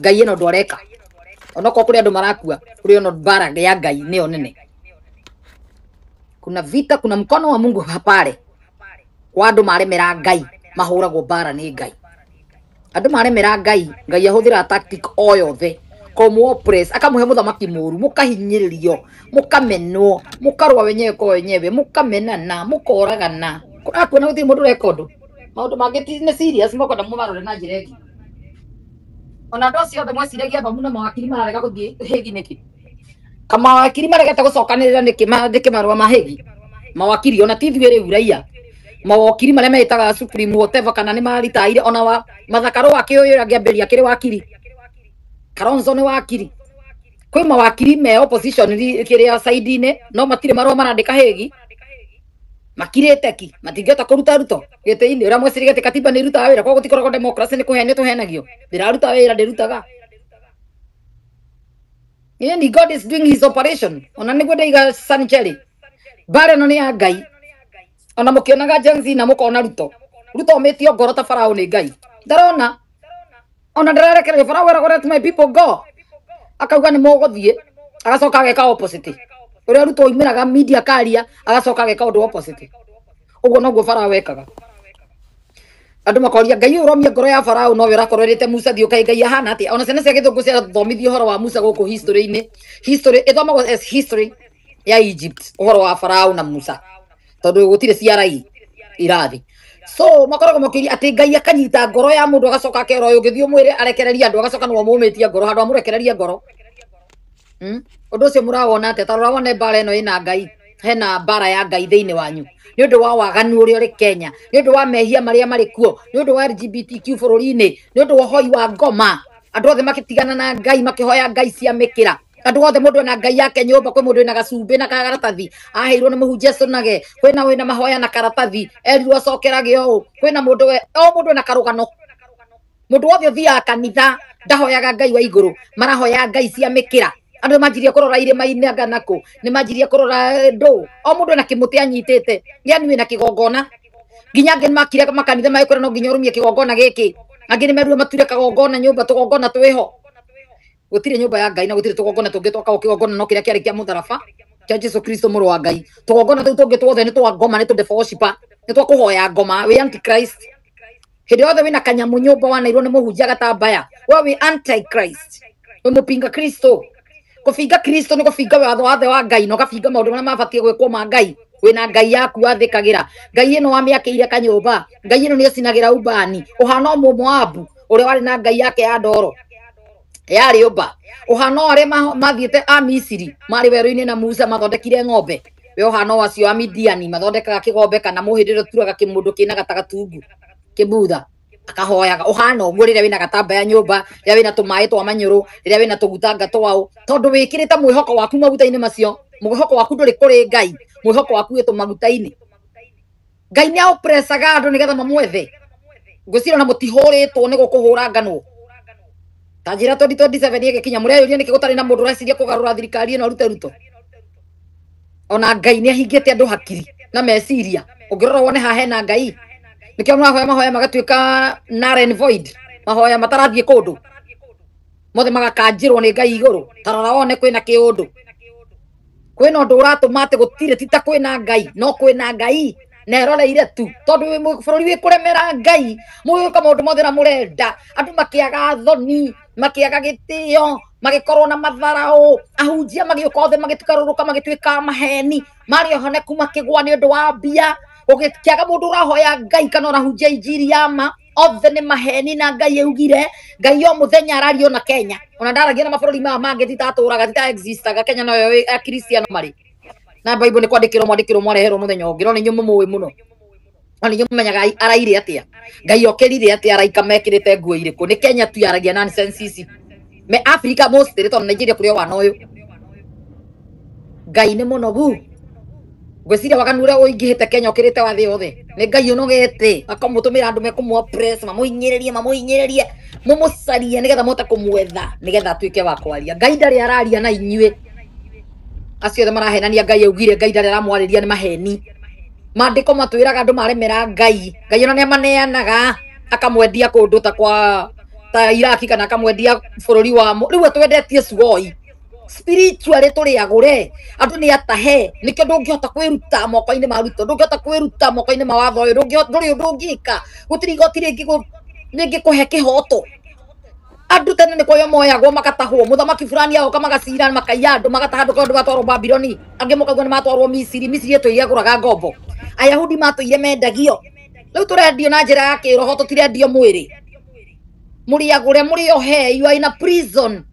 Ngai ĩno ũndũ areka onokorwo kũrĩ andũ marakua, kũrĩ ono mbara ya Ngai nĩyo nene. Kuna vita, kuna mkono wa Mungu pale kwa andũ maremera Ngai, mahũragwo mbara nĩ Ngai. Andũ maremera Ngai, Ngai ahũthĩraga tactic o yothe kũmũ-oppress, akamũhe mũthamaki mũru, mũkahinyĩrĩrio, mũkamenwo, mũkarũa wenyewe kwa wenyewe, mũkamenana, mũkoragana. Kũrakuona gũtirĩ mũndũ ũreka ũndũ. Maũndũ mangĩ ti nĩ serious, mũkwenda mũmarore na njĩra ĩngĩ. Ona andũ acio othe mweciragia Bamu na mawakiri mararega gũthiĩ Hague nĩkĩ? Kamawakiri maregete gũcokanĩrĩra nĩkĩ mandĩke marũa ma Hague? Mawakiri ona ti ithuĩ rĩu raia, mawakiri marĩa meĩtaga supreme whatever, kana nĩ maritaire ona wa Martha Karũa akĩũyũ angĩambĩrĩria akĩrĩ wakiri, Kalonzo nĩ wakiri. Kwĩ mawakiri me opposition kĩrĩa side-inĩ, no matirĩ marũa marandĩka Hague, makirĩte ki, matingĩhota kũruta Ruto gĩtĩ-inĩ. Ũrĩa mweciragia atĩ katiba nĩ ĩrutaga wĩra, koguo gũtikoragwo democracy, nĩ kũhenio tũhenagio, ndĩraruta wĩra, ndĩrutaga. Yani God is doing his operation. Ona nĩguo ndaiga Sancherry, mbara ĩno nĩ ya Ngai. Ona mũkĩonaga Gen Z na mũkona Ruto, Ruto omĩtio ngoro ta Farao nĩ Ngai, ndarona ona ndĩrarekereria. Farao eragwo, "Let my people go," akauga nĩ mũgũthiĩ, agacoka ageka opposite. Ũrĩa Ruto oimĩraga media karia, agacoka ageka ũndũ opposite. Ũguo noguo Farao ekaga. Andũ makoria Ngai ũyũ ũromia ngoro ya Farao nowe ũrakorwo ĩrĩte Musa thiĩ ũkae Ngai ahana atĩa? Ona ciana cia gĩthũngũ ciathomithio ũhoro wa Musa gũkũ history-inĩ, history ĩthomagwo as history ya Egypt, ũhoro wa Farao na Musa, tondũ gũtirĩ CRE irathi. So makoragwo makĩũria atĩ Ngai akanyita ngoro ya mũndũ, agacoka akera ũyũ ũngĩ thiĩ ũmwĩre arekererie andũ, agacoka nĩwe mũmĩtie ngoro handũ amũrekererie ngoro. Ũndũ ũcio mũrawona atĩa? Ta rora wone mbara ĩno ĩna Ngai, hena mbara ya Ngai thĩinĩ wanyu nĩ ũndũ wa waganu ũrĩa ũrĩ Kenya, nĩ ũndũ wa mehia marĩa marĩ kuo, nĩ ũndũ wa LGBTQ bũrũri-inĩ, nĩ ũndũ wa ũhoi wa ngoma, andũ othe makĩtigana na Ngai, makĩhoya ngai cia mĩkĩra. Andũ othe, mũndũ ena ngai yake nyũmba. Kwĩ mũndũ wĩna gacumbĩ na karatathi aheirwo nĩ mũhunjia cũnage, kwĩna wĩna mahoya na karatathi erirwo acokerage ũũ, kwĩna mũndũ we, o mũndũ ena karũgano. Mũndũ wothe ũthiaga kanitha ndahoyaga Ngai wa igũrũ, marahoya ngai cia mĩkĩra. Andũ nĩmanjirie kũrora irĩma-inĩ, anga nakũ nĩmanjirie kũrora ndũ. O mũndũ ena kĩmũtĩ anyitĩte, yani wĩna kĩgongona. Nginya angĩ nĩmakire makanitha magĩkwĩra no nginya ũrũmie kĩgongona gĩkĩ. Angĩ nĩmerirwo mature kagongona nyũmba, tũgongona twĩho. Gũtirĩ nyũmba ya Ngai na gũtirĩ tũgongona tũngĩ twakagwo. Kĩgongona no kĩrĩa kĩarĩ kĩa mũtharaba kĩa Jesu Kristo, mũrũ wa Ngai. Tũgongona tũu tũngĩ tuothe nĩ twa ngoma, nĩ tũ devil worshiper, nĩ twa kũhoya ngoma. Wĩ antichrist hĩndĩ yothe wĩna kanyamũ nyũmba wanairwo nĩ mũhunjia gatambaya. We wĩ antichrist, wĩ mũpinga Kristo. Kũbinga Kristo nĩ kũbinga watho wathe wa Ngai na ũgabinga maũndũ marĩa mabatiĩ gwĩkwo ma Ngai. Wĩna ngai yaku wathĩkagĩra, ngai ĩno wamĩakĩire kanyũmba, ngai ĩno nĩ ũcinagĩra ubani. Ũhana o Mũmoabu ũrĩa warĩ na ngai yake ya ndoro ya rĩũmba, ũhana o arĩa mathiĩte a Misiri marĩ werũ-inĩ na Musa mathondekire ng'ombe. We ũhana o acio a Midiani mathondekaga kĩgombe kana mũhĩndĩ ũrĩa ũturaga kĩmũndũ kĩna gatagatungu kĩbutha akahoyaga. Ũhana ũguo rĩrĩa wĩna gatambaya nyũmba, rĩrĩa wĩna tũmaĩ twa manyũrũ, rĩrĩa wĩna tũgutanga twaũ, tondũ wĩkĩrĩte mwĩhoko waku maguta-inĩ macio. Mwĩhoko waku ndũrĩ kũrĩ Ngai, mwĩhoko waku wĩ tũmaguta-inĩ. Ngai nĩ aũpresaga andũ nĩgetha mamwethe. Ngwĩciria ona mũtihũrĩtwo nĩ gũkũhũra nganwo. Ta njĩra 2027 ĩgĩkinya, mũreyũria nĩkĩ gũtarĩ na mũndũ ũreciria kũgarũra thirikari ĩno arute Ruto? Ona Ngai nĩ ahingĩte andũ hakiri na meciria. Ũngĩrora wone haha hena Ngai, nĩkĩo mahoya mahoya magatuĩka null and void, mahoya matarathiĩ kũndũ, mothe magakanjĩrwo nĩ Ngai igũrũ. Ta rora wone kwĩna kĩũndũ, kwĩna ũndũ ũratũma atĩ gũtirĩ, ti ta kwĩna Ngai, no kwĩna Ngai na eroreire tu, tondũ wĩ bũrũri wĩ kũremera Ngai, mũgĩka maũndũ mothe na mũrenda andũ makĩaga thoni, makĩaga gĩtĩo, magĩkorwo na matharaũ, ahunjia magĩũka othe magĩtukarũrũka, magĩtuĩka maheni, marĩ ohoneku makĩgwa nĩ ũndũ wa mbia. Gũgĩkĩaga mũndũ ũrahoya Ngai kana ũrahunjia injiri ya ma, othe nĩ maheni. Na Ngai augire, Ngai o mũthenya araria ona Kenya, ona ndaragia na mabũrũri maya mangĩ, titatũraga tita existaga. Kenya noyo akristiano marĩ na Bible nĩ kwandĩkĩrwo mwandĩkĩrwo mwareherwo mũthenya ũngĩ, no nĩ inyuĩ mũmũĩ mũno, no nĩ inyuĩ mũmenyaga araire atĩa, Ngai okĩrire atĩa, araika mekĩrĩte nguo irĩkũ. Nĩ Kenya tu yaragia nonsense ici, me Africa mostly, tondũ Nigeria kũrĩ o wana ũyũ. Ngai nĩ mũnogu. Ngwĩciria waganu ũrĩa ũingĩhĩte Kenya ũkĩrĩte wa thĩ yothe, nĩ Ngai ũnogete, akamũtũmĩra andũ mekũmũ oppress, mamũhinyĩrĩrie, mamũhinyĩrĩrie, mũmũcarie nĩgetha mũhote kũmwetha, nĩgetha atuĩke wa kwaria. Ngai ndarĩ araria na inyuĩ. Acio othe marahenania Ngai augire, Ngai ndarĩ aramwarĩria, nĩ maheni. Maandĩko matwĩraga andũ maremera Ngai, Ngai ona nĩ amaneanaga akamwendia kũndũ ta kwa ta Iraki kana akamwendia bũrũri wa rĩu atwendetie Sugoi spiritually tũrĩ agũre andũ nĩ atahe nĩkĩo ndũngĩhota kwĩruta moko-inĩ ma Ruto, ndũngĩhota kwĩruta moko-inĩ ma watho ũyũ, ndũrĩ ũndũ ũngĩka, gũtirĩ igoti rĩngĩkũhe kĩhoto. Andũ tene nĩ kuoywo moyagwo makatahwo, mũthamaki fulani agoka magacira makaiya andũ magataha andũ andũ matwarwo Babiloni, angĩ mũkaigua nĩ matwarwo Misiri. Misiri ĩtũire ĩgũraga ngombo, Ayahudi matũire mendagio, rĩu tũrendio na njĩra ya kĩroho, tũtirendio mwĩrĩ. Mũrĩ agũre, mũrĩ ohe, you are in a prison.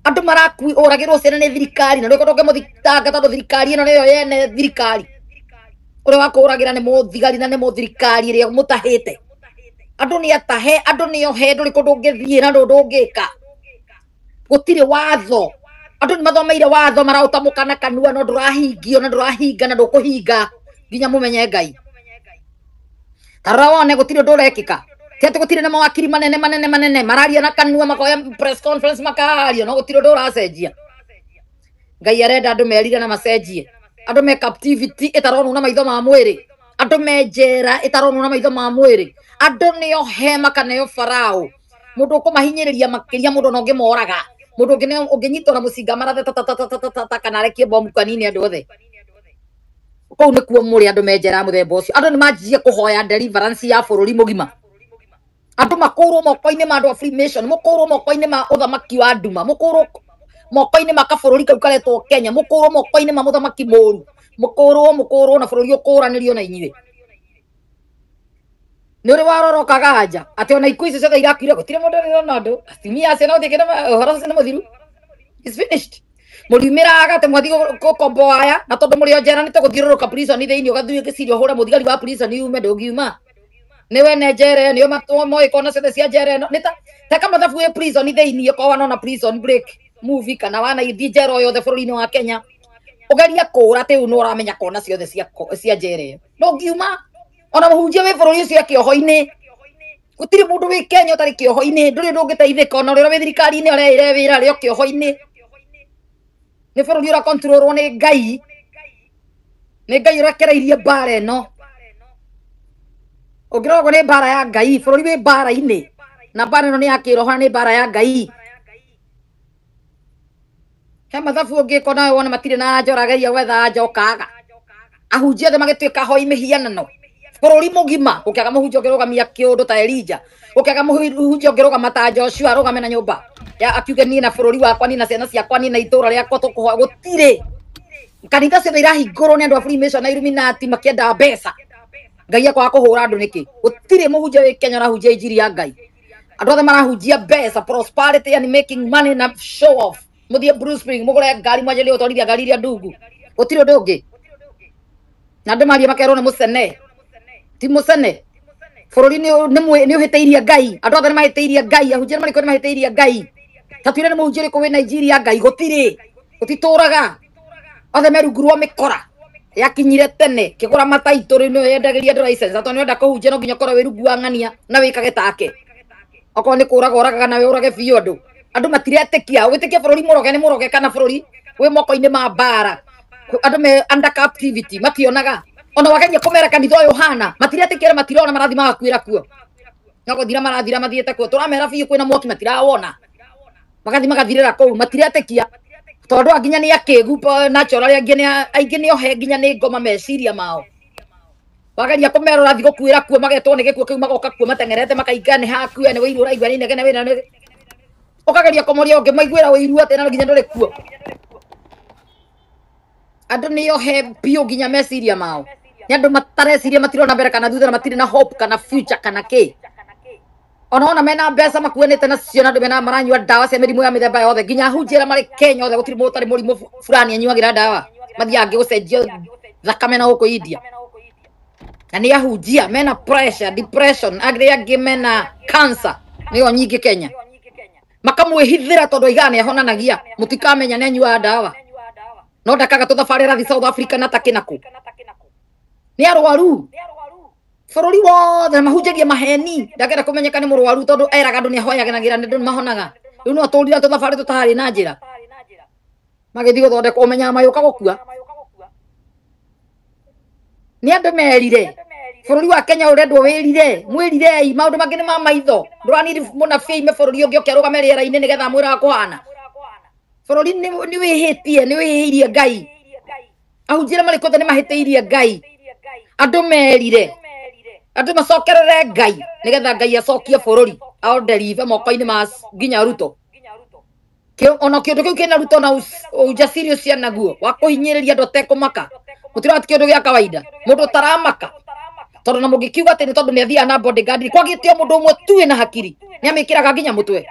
Andũ marakũragĩrwo ciana nĩ thirikari na ndũngĩ ũngĩmũthitanga tondũ thirikari ĩno nĩyo yene thirikari. Ũrĩa wakũragĩra nĩ mũthigari na nĩ mũthirikari ĩrĩa mũtahĩte. Andũ nĩ atahe, andũ nĩ ohe, ndũrĩ kũndũ ũngĩthiĩ na ndũrĩ ũndũ ũngĩka. Gũtirĩ watho. Andũ nĩ mathomeire watho maraũtamũka na kanua no ndũrahingio na ndũrahinga na ndũkũhinga nginya mũmenye Ngai. Ta rora wone gũtirĩ ũndũ ũrekĩka. Ti atĩ gũtirĩ na mawakiri manene manene manene mararia na kanua makoya press conference makaria no gũtirĩ ũndũ ũracenjia. Ngai arenda andũ merire na macenjie. Andũ me captivity ĩtaronwo na maitho ma mwĩrĩ, andũ me njera ĩtaronwo na maitho ma mwĩrĩ, andũ nĩ ohe makaneo Farao, mũndũ ũkũmahinyĩrĩria makĩria mũndũ ona ũngĩmoraga, mũndũ ũngĩ ũngĩnyitwo na mũcinga marathe ta ta ta ta ta ta kana arekie bomu kanini andũ othe. Kũu nĩkuo mũrĩ andũ me njera mũthemba ũcio. Andũ nĩ manjirie kũhoya deliverance ya bũrũri mũgima. Andũ makũrwo moko-inĩ ma andũ a Freemason, mũkũrwo moko-inĩ ma ũthamaki wa nduma, mũkũrwo moko-inĩ ma kabũrũri kau karetwo Kenya, mũkũrwo moko-inĩ ma mũthamaki mũru, mũkũrwo na bũrũri ũkũranĩrio na inyuĩ. Nĩ ũrĩ warora ũkaganja atĩ ona ikuũ icio ciothe irakuire gũtirĩ mũndũ ũrĩ ũrona ũndũ, atumia acio no gũtirĩ ũhoro ũcio nĩ mũthiru, it's finished. Mũriumĩraga atĩ mwathiĩ gũkomboa aya na tondũ mũrĩ o njera nĩ tũgũthiũrũrũka prison thĩinĩ ũgathiĩ ũgĩciria ũhũre mũthigari wa prison yume, ndũngiuma. Nĩ wene njera ĩyo, nĩo moĩ kona ciothe cia njera ĩno. Nĩ ta kamathabu wĩ prison thĩinĩ ũkorwo wanona prison break movie kana wanathiĩ njera o yothe bũrũri-inĩ wa Kenya, ũgeria kũũra atĩ rĩu nĩ ũramenya kona ciothe cia njera ĩyo, ndũngiuma. Ona mũhunjia wĩ bũrũri ũcio e kĩoho-inĩ, gũtirĩ mũndũ wĩ Kenya ũtarĩ kĩoho-inĩ, ndũrĩ ũndũ ũngĩteithĩka ona ũrĩa wĩ thirikari-inĩ ũreĩre wĩra arĩ o kĩoho-inĩ. Nĩ bũrũri ũrakontrolwo nĩ Ngai, nĩ Ngai ũrekereirie mbara ĩno. Ũngĩrora ũguo nĩ mbara ya Ngai, bũrũri wĩ mbara-inĩ na mbara ĩno nĩ ya kĩroho na nĩ mbara ya Ngai. He mathabu ũngĩka nawe wone matirĩ na anja, ũrageria gwetha anja ũkaga. Ahunjia othe magĩtuĩka ahoi mĩhianano bũrũri mũgima, gũkĩaga mũhunjia ũngĩrũgamia kĩũndũ ta Elijah, gũkĩaga mũhunjia ũngĩrũgama ta Joshua arũgame na nyũmba ya akiuge niĩ na bũrũri wakwa, niĩ na ciana ciakwa, niĩ na itũũra rĩakwa tũkũhoya. Gũtirĩ kanitha ciothe irahingũrwo nĩ andũ a Freemason na Illuminati makĩenda mbeca. Ngai akwaga kũhũra andũ nĩkĩ? Gũtirĩ mũhunjia wĩ Kenya ũrahunjia injiri ya Ngai. Andũ othe marahunjia mbeca, prosperity and making money na show off. Mũthiĩ Blue Spring mũgũre ngari mwanjĩrĩrie gũtwarithia ngari iria ndungu, gũtirĩ ũndũ ũngĩ. Na andũ maria makerwo nĩ mũcene, ti mũcene. Bũrũri nĩ ũhĩtĩirie Ngai, andũ othe nĩ mahĩtĩirie Ngai, ahunjia nĩ marĩkũ nĩ mahĩtĩirie Ngai. Ta twĩre nĩ mũhunjia ũrĩkũ wĩ Nigeria Ngai? Gũtirĩ, gũtitũraga, othe me rungu rwa mĩkora yakinyire tene kĩgũra mataitũ rĩu nĩyo yendagĩria andũ license. Tondũ nĩwenda kũhunjia no nginya ũkorwo wĩ rungu wa ng'ania na wĩkage take, okorwo nĩ kũraga ũragaga nawe ũrage biũ andũ. Andũ matiretĩkia, wĩtĩkie bũrũri mũroge nĩ mũroge kana bũrũri wĩ moko-inĩ ma mbara, andũ me under captivity mationaga. Ona wageria kũmera kanitha ũyũ ũhana matiretĩkia, matirona, marathiĩ magakuĩra kuo, no gũthira marathira mathiĩte kuo. Tũramera biũ kwĩna mwaki matirawona, magathiĩ magathirĩra kũu, matiretĩkia tondũ nginya nĩ akĩgu natural, arĩa angĩ nĩ aingĩ nĩ ohe nginya nĩ ngoma meciria mao. Wageria kũmera ũrathiĩ gũkuĩra kuo, magetwo nĩ gĩkuũ kĩu, magoka kuo mateng'erete makainga nĩ hakuĩ nĩ wĩiru ũraigua nĩ inegene wĩna nĩ ũkageria kũmoria ũngĩmaiguĩra ũiru atĩ na nginya ndũrĩ kuo. Andũ nĩ ohe biũ nginya meciria mao, nĩ andũ matareciria, matirona mbere kana thutha, na matirĩ na hope kana future kana kĩ. Ona ona mena mbeca makuanĩte nacio na andũ mena maranyua ndawa cia mĩrimũ ya mĩthemba yothe, nginya ahunjia arĩa marĩ Kenya othe gũtirĩ mũndũ ũtarĩ mũrimũ fulani anyuagĩra ndawa, mathiaga angĩ gũcenjio thakame na gũkũ India. Na nĩ ahunjia mena pressure, depression, arĩa angĩ mena cancer nĩyo nyingĩ Kenya, makamwĩhithĩra tondũ aigaga nĩ ahonanagia, mũtikamenya nĩ anyuaga ndawa, no ndakaga tũthabarĩ arathiĩ South Africa na takĩ nakũ. Nĩ arwaru bũrũri wothe mahunjagia maheni, ndangĩenda kũmenyeka nĩ mũrwaru tondũ eraga andũ nĩ ahoyaganagĩra nĩ andũ nĩ mahonaga. Rĩu no atũrire tũthabarĩ tũtarĩ na njĩra, magĩthiĩ gũthondekwo ũmenyaga mayũka gũkua. Nĩ andũ merire Bũrũri wa Kenya ũrendwo wĩrire, mwĩrirei, maũndũ mangĩ nĩ ma maitho. Ndũraniri mũnabii aime bũrũri ũngĩ oke arũgame rĩera-inĩ nĩgetha amwĩre kũhana. Bũrũri nĩ wĩhĩtie, nĩ wĩhĩirie Ngai. Ahunjia arĩa marĩ kuo othe nĩ mahĩtĩirie Ngai. Andũ merire, andũ macokerere Ngai nĩgetha Ngai acokie bũrũri aũnderive moko-inĩ ma nginya Ruto. Ona kĩũndũ kĩu kĩna Ruto na ujasiri ũcio naguo wa kũhinyĩrĩria andũ atekũmaka. Mũtirona ti kĩũndũ gĩa kawaida, mũndũ ũtaramaka. Tondũ na mũngĩkiuga atĩ nĩ tondũ nĩ athiaga na bodyguard, kwagĩte o mũndũ ũmwe tu wĩna hakiri, nĩ amĩkĩraga nginya mũtwe.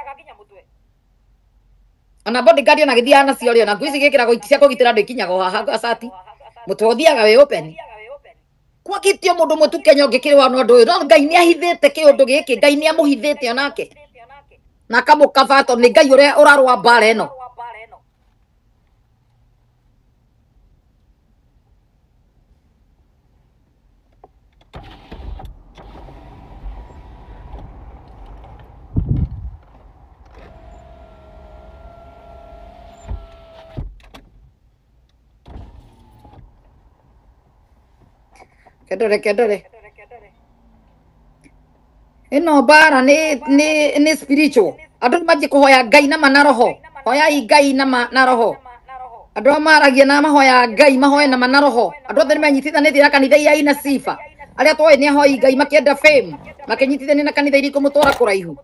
Ona bodyguard ona agĩthiaga nacio rĩ, ona nguo ici gĩkĩragwo cia kũgitĩra andũ ikinyaga o haha gacati, mũtwe ũthiaga wĩ open. Kwagĩte o mũndũ ũmwe tu Kenya ũngĩkĩrũa na ũndũ ũyũ, no Ngai nĩ ahithĩte kĩũndũ gĩkĩ, Ngai nĩ amũhithĩte onake na akamũkaba tondũ nĩ Ngai ũrĩa ũrarũa mbara ĩno. Kendore kendore, ĩno mbara nĩ spiritual. Andũ nĩ manjie kũhoya Ngai na ma na roho. Hoyai Ngai na ma na roho. Andũ arĩa maragia na mahoya Ngai mahoe na ma na roho. Andũ othe nĩ menyitithanĩtie na kanitha iria ina sifa. Arĩa toĩ nĩ ahoi Ngai makĩenda fame, makĩnyitithania na kanitha iria ikũmũtwara kũraihu.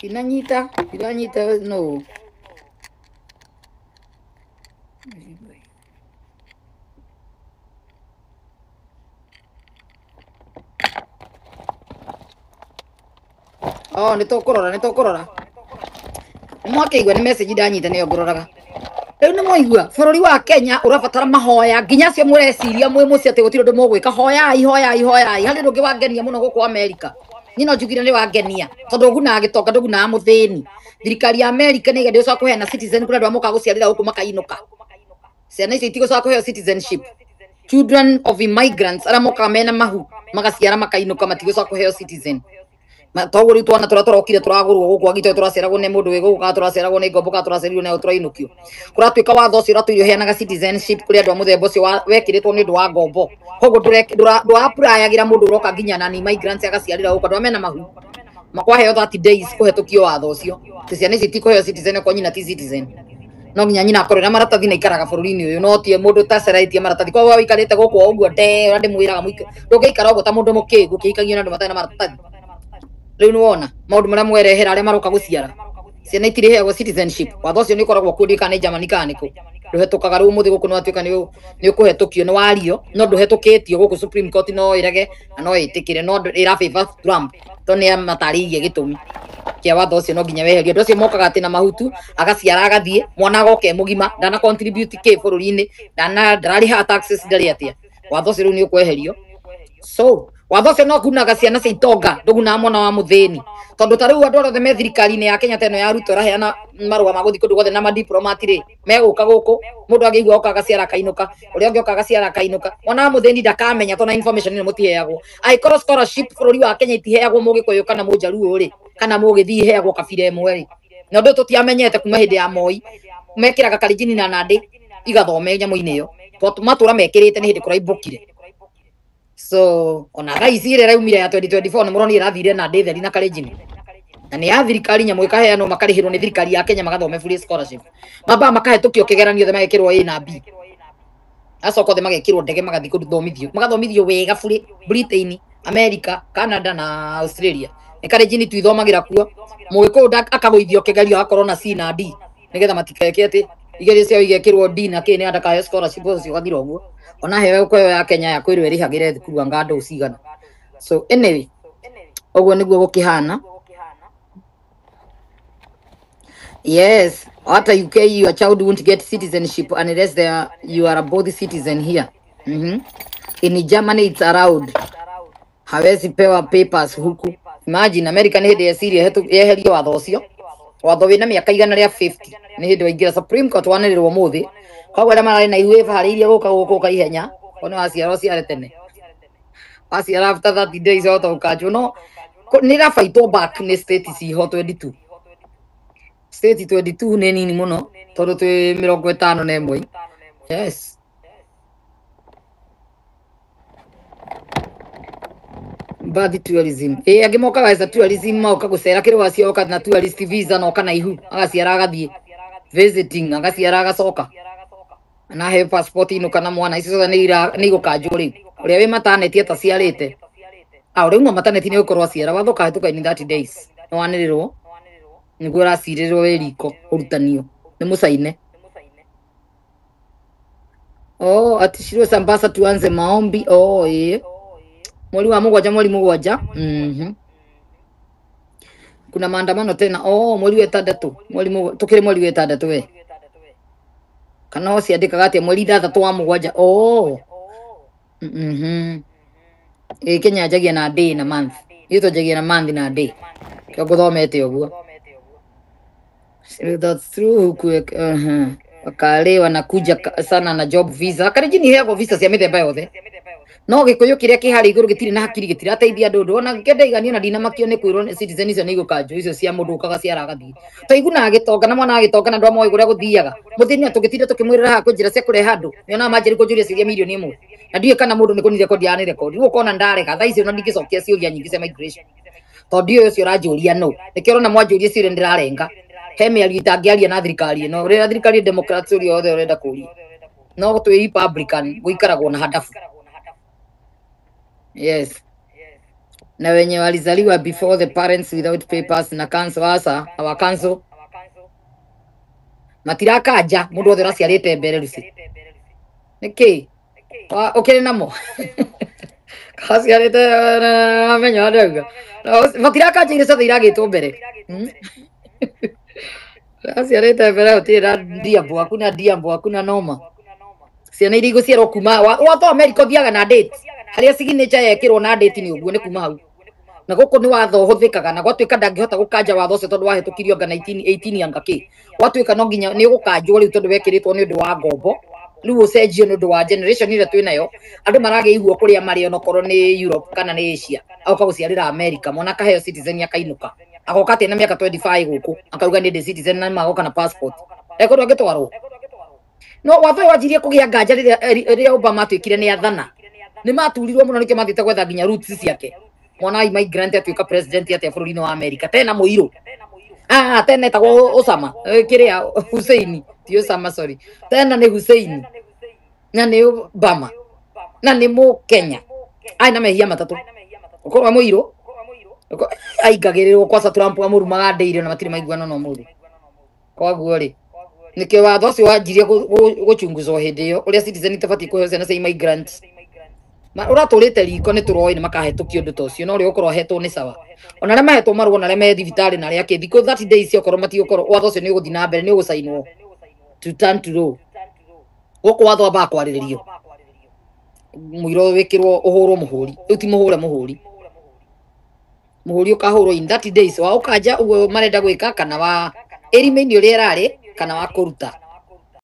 Tinanyita, tinanyita no. Oh, nĩ tũkũrora, nĩ tũkũrora. Mwakĩigua nĩ message ndanyita nĩyo ngũroraga. Rĩu nĩ mwaigua bũrũri wa Kenya ũrabatara mahoya nginya acio mũreciria mwĩ mũciĩ atĩ gũtirĩ ũndũ mũgwĩka. Hoyai, hoyai, hoyai. Harĩ ũndũ ũngĩ wangenia mũno gũkũ Amerika. Niĩ no njugire nĩ wangenia tondũ ũgunaga gĩtonga ndũgunaga mũthĩni. Thirikari ya Amerika nĩ ĩgeria gũcoka kũheana citizen kũrĩ andũ arĩa mokaga gũciarĩra gũkũ makainũka. Ciana icio itigũcoka kũheo citizenship. Children of immigrants arĩa mokaga mena mahu magaciara makainũka matigũcoka kũheo citizen. Toguo rĩu twana tũrĩa tũrokire tũragũrwo gũkũ agitũ tũraciaragwo nĩ mũndũ wĩ gũkũ kana tũraciaragwo nĩ ngombo kana tũraciarirwo nayo tũrainũkio. Kũratuĩka watho ũcio ũratũire ũheanaga citizenship kũrĩ andũ a mũthemba ũcio wekĩrĩtwo nĩ ũndũ wa ngombo. Koguo ndũra-applyagĩra mũndũ ũroka nginya na immigrants agaciarĩra gũkũ andũ arĩa mena mahu. Makwaheo 30 days kũhetũkio watho ũcio. Atĩ ciana ici itikũheo citizen okorwo nyina ti citizen. No nginya nyina akorwo na maratathi na ikaraga bũrũri-inĩ ũyũ, no ti mũndũ ũtaceraitie maratathi. Koguo wĩikarĩte gũkũ o ũguo ndee, ũrĩa ndĩmwĩraga ndũngĩikara ũguo ta mũndũ mũkĩgu ũkĩhikagio na andũ matarĩ na maratathi. Rĩu nĩ wona maũndũ marĩa mwerehera arĩa maroka gũciara. Ciana itirĩheagwo citizenship. Watho ũcio nĩ ũkoragwo kuo ndiũĩ kana nĩ Germany kana nĩ kũ. Ndũhetũkaga rĩu ũmũthĩ gũkũ nĩ watuĩka nĩ ũkũhetũkio nĩ wario, no ndũhetũkĩtio gũkũ Supreme Court no ĩrege na no ĩtĩkĩre, no ĩra favor Trump tondũ nĩ amatarĩirie gĩtũmi kĩa watho ũcio no nginya weherio. Andũ acio mokaga atĩ na mahutu agaciara agathiĩ, mwana agoka e mũgima, ndana contribute kĩ bũrũri-inĩ, ndararĩha taxes ndarĩ atĩa. Watho ũcio rĩu nĩ ũkweherio. So watho ũcio no gunaga ciana cia itonga, ndũgunaga mwana wa mũthĩni. Tondũ ta rĩu andũ arĩa othe me thirikari-inĩ ya Kenya ta ĩno ya Ruto ĩraheana marũa ma gũthiĩ kũndũ guothe na madiplomat rĩ, megũka gũkũ, mũndũ angĩigua oka agaciara akainũka, ũrĩa ũngĩ oka agaciara akainũka. Mwana wa mũthĩni ndakamenya tondũ na information ĩno mũtiheagwo. Angĩkorwo scholarship bũrũri wa Kenya itiheagwo mũgĩkũyũ kana mũjaruo rĩ, kana mũgĩthii iheagwo kabira ĩmwe rĩ, na ũndũ ũyũ tũtiamenyete kuma hĩndĩ ya Moi, mekĩraga Kalenjin na Nandi igathome nyamũ-inĩ ĩyo. Tondũ matũra mekĩrĩte nĩ hĩndĩ kũraimbũkire. So ona thaa ici ĩrĩa ĩraumire ya 2024 nĩ mũronire ĩrathire Nandi theri na Kalenjin. Na nĩ ya thirikari nyamũ ĩkaheanwo makarĩhĩrwo nĩ thirikari ya Kenya magathome free scholarship. Mambaga makahetũkio kĩgeranio othe magekĩrwo A na B. Acoka othe magekĩrwo ndege magathiĩ gũthomithio. Magathomithio wega bure Britain, America, Canada na Australia. Nĩ Kalenjin tu ithomagĩra kuo. Mũgĩkũyũ akagũithio kĩgerio agakorwo na C na D nĩgetha matikeke atĩ igerio ciao igekĩrwo D na K nĩ ndakaheo scholarship ũcio ũgathira ũguo. Ona heo kweo ya Kenya ya kwĩrwo ĩrĩhagĩre thukuru anga ndũ cigana. So anyway, ũguo nĩguo gũkĩhana. Yes, hata UK your child won't get citizenship unless they are, you are a both citizen here. In Germany it's allowed. Hawezi pewa papers huku. Imagine America nĩ hĩndĩ yeciria yeherie watho ũcio, watho wĩna mĩaka 150, nĩ hĩndĩ waingĩra Supreme Court wanĩrĩrwo ũmũthĩ. Koguo arĩa mararĩ na ihu ĩharĩirie gũka gũkũ ũka ihenya, one waciara ũciare tene, waciara after 30 days wahota gũkanjwo. No nĩ ĩrabaitwo back nĩ state ciho 22. State 22 nĩ nini mũno tondũ twĩ 51. Yes, birth tourism. Ĩ angĩ mokaga as a tourism, moka gũcera kĩrĩ wacioka na tourist visa na oka na ihu agaciara agathiĩ visiting, agaciara agacoka na he passport inũka na mwana. Icio ciothe nĩ igũkanjwo rĩu. Ũrĩa wĩ maternity ataciarĩte, ah, ũrĩa uma maternity nĩ gũkorwo aciara, watho ũkahĩtũka in 30 days nĩ wanĩrĩrwo nĩguo ũracirĩrwo wĩ riko ũrutanio nĩ mũcaine. Oh, atishiriwe Sambasa tuanze maombi. Oh, ĩĩ mweri wa mũgwanja, mweri mũgwanja. Kuna maandamano tena. Oh, mweri wa ĩtandatũ, mweri tukĩrĩ mweri wa ĩtandatũ we kana ũciandĩkaga atĩa, mweri ithathatũ wa mũgwanja. Oh, ĩ Kenya njagia na day na month, ithuĩ twanjagia na month na day, kĩo ngũthomete ũguo. That's true huku. Wakarĩ wanakuja sana na job visa. Karenji nĩ iheagwo visa cia mĩthemba yothe, no gĩkũyũ kĩrĩa kĩ harĩa igũrũ gĩtirĩ na hakiri, gĩtirateithia andũ ũndũ. Ona kĩndaiganio na ndinamakio nĩ kwĩrwo nĩ citizen icio nĩ igũkanjwo, icio cia mũndũ ũkaga ciara agathiĩ. Twaigunaga gĩtonga na mwana wa gĩtonga na andũ amoĩ kũrĩa gũthiaga. Mũthĩni tũgĩtinda tũkĩmwĩrĩra haha kwĩ njĩra cia kũrehe andũ, nĩonaga manjĩrĩ kũnjũria ciũria mirioni 1, na ndiũĩ kana mũndũ nĩ kũni rekondi ya nĩ rekondi. Rĩu ũkona ndarega thaa icio na ndingĩcokia ciũria nyingĩ cia migration tondũ ndiũĩ ũcio ũranjũria no nĩkĩo ũrona mwanjũria ciũria ndĩrarenga. He mĩario itangĩaria na thirikari ĩno, rĩrĩa thirikari Democrats ũrĩa othe ũrenda kũria, no twĩ Republican gũikaragwo na handabu. Yes, na wenye walizaliwa before the parents without papers na council asa our council matirakanja mũndũ wothe ũraciarĩte mbere ruci nĩkĩ ũkĩrĩ namo kaciarĩte amenya ndauga matirakanja iria ciothe iragĩtwo mbere. Aciarĩte mbere gũtirĩ na ndiambo, hakuna ndiambo, hakuna noma. Ciana iria igũciarwo kuma watho America ũthiaga na date, harĩa signature yekĩrwo na date nĩ ũguo nĩ kuma hau. Na gũkũ nĩ watho ũhũthĩkaga, na gwatuĩka ndangĩhota gũkanja watho ũcio tondũ wahĩtũkirio anga 1918 anga kĩ, gwatuĩka no nginya nĩ ũgũkanjwo rĩu tondũ wekĩrĩtwo nĩ ũndũ wa ngombo, rĩu ũcenjio nĩ ũndũ wa generation ĩrĩa twĩ nayo. Andũ maragĩa ihuo kũrĩa marĩ onokorwo nĩ Europe kana nĩ Asia, agoka gũciarĩra America, mwana akaheo citizen akainũka, agoka atĩ na mĩaka 25 gũkũ akauga nĩ ndĩ citizen na magoka na passport ekũndũ angĩtwarwo. No watho ũyũ wanjirie kũgĩa nganja rĩrĩa Obama atuĩkire nĩ athana, nĩ maturirwo mũno nĩkĩo mathiĩte gwetha nginya roots ciake. Mwana wa immigrant atuĩka president atĩa bũrũri-inĩ wa America tena mũirũ, ah, tena etagwo Osama, kĩrĩa Hussein, ti Osama, sorry, tena nĩ Hussein na nĩ Obama na nĩ mũkenya, arĩ na mehia matatũ, ũkorwo mũirũ aingagĩrĩrwo kwaca Trump amũrumaga ndĩire na matirĩ maiguano na ũmũthĩ. Koguo rĩ nĩkĩo watho ũcio wanjirie gũchunguzwo hĩndĩ ĩyo ũrĩa citizen itabatiĩ kũheo ciana cia immigrant. Ũratũrĩte riko nĩ tũroĩ nĩ makahĩtũkia ũndũ ta ũcio, no ũrĩa ũkorwo ahetwo nĩ sawa. Ona arĩa mahetwo marũa na arĩa me thibitarĩ na arĩa akĩ thikũ 30 days okorwo matigũkorwo, watho ũcio nĩ ũgũthiĩ na mbere, nĩ ũgũcainwo to turn to law. Gũkũ watho wambaga kwarĩrĩrio, mũiro wĩkĩrwo ũhũrwo mũhũri, rĩu ti mũhũre mũhũri, mũhũri ũkahũrwo in 30 days wa ũkanja ũguo marenda gwĩka, kana wa ĩrima-inĩ ũrĩa ĩrarĩ, kana wa kũruta.